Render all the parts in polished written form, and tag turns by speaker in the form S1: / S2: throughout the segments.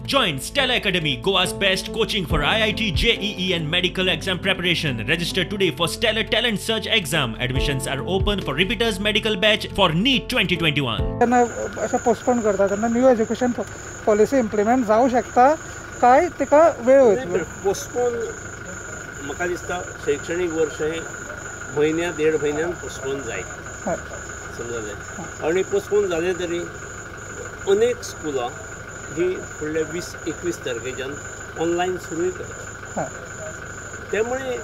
S1: Join Stellar Academy, Goa's best coaching for IIT, JEE and medical exam preparation. Register today for Stellar Talent Search exam. Admissions are open for repeaters medical batch for NEET 2021.
S2: तेन्ना अशें postpone करता तेन्ना new education policy implement जावं शकता काय तिका वेळ वयतलो?
S3: पोस्टपोन म्हाका दिसता शैक्षणीक वर्ष हें म्हयन्या देड म्हयन्यान पोस्टपोन जायत, समजलें. आनी पोस्टपोन जालें तरी अनेक स्कुलां ही फुडल्या 20-21 तारखेच्यान ऑनलायन सुरूय करतात. त्यामुळे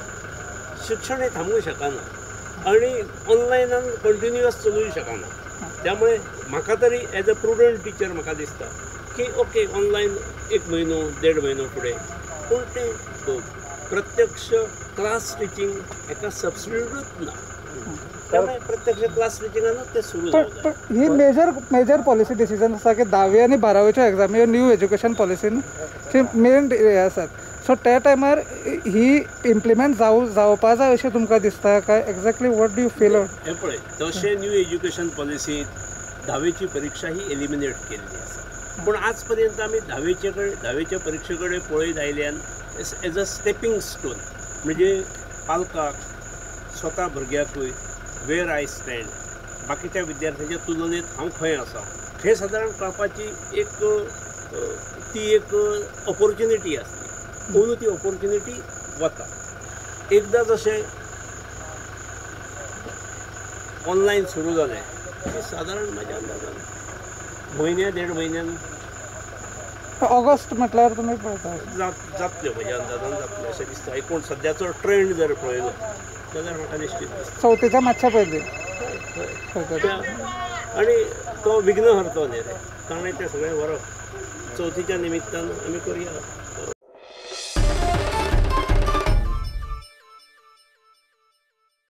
S3: शिक्षण हें थांबूंक शकना आनी ऑनलायनान कंटिन्युअस चलूय शकना. त्यामुळे म्हाका तरी एज अ प्रुडंट टिचर म्हाका दिसता की ओके ऑनलायन 1 म्हयनो 1.5 म्हयनो फुडें, पूण तें प्रत्यक्ष क्लास टिचींग हेका सबस्टिट्यूटूच ना. त्यामुळे प्रत्यक्ष क्लास टिचिंगानूच तें सुरू जावंक जाय.
S2: पण ही मेजर मेजर पॉलिसी डिसिजन आसा की धावी आनी बारावेच्यो एग्जामी ह्यो न्यू एज्युकेशन पॉलिसीन मेन हे आसात. सो त्या टायमार ही इम्प्लिमेंट जावपा जाय अशें तुमकां दिसता काय exactly what do you feel?
S3: हें पळय, तशें न्यू एज्युकेशन पॉलिसींत धावेची परिक्षा ही एलिमिनेट केल्ली आसा, पूण आज पर्यंत आमी धावेच्या परिक्षे कडेन पळयत आयल्यान एज अ स्टेपींग स्टोन, म्हणजे पालकाक स्वता भुरग्याकूय वेर I stand, बाकीच्या विद्यार्थ्यांच्या तुलनेत हांव खंय आसा हें सादारण कळपाची एक ती एक ऑपॉर्च्युनिटी आसली. अंदू ती ऑपॉर्च्युनिटी वता. एकदां जशें ऑनलायन सुरू जालें की सादारण म्हाज्या अंदाजान म्हयन्या 1.5 म्हयन्यान
S2: ऑगस्ट म्हटल्यार तुमी पळयता
S3: जातल्यो, म्हज्या अंदाजान जातल्यो अशें दिसता. एकूण सद्याचो ट्रेंड जर पळयलो जाल्यार म्हाका निश्चीत दिसता
S2: चवथीच्या मातशा पयलीं.
S3: आनी तो विघ्नहर्तो न्ही रे, ताणें तें सगळें व्हरप चवथीच्या निमित्तान आमी करुया.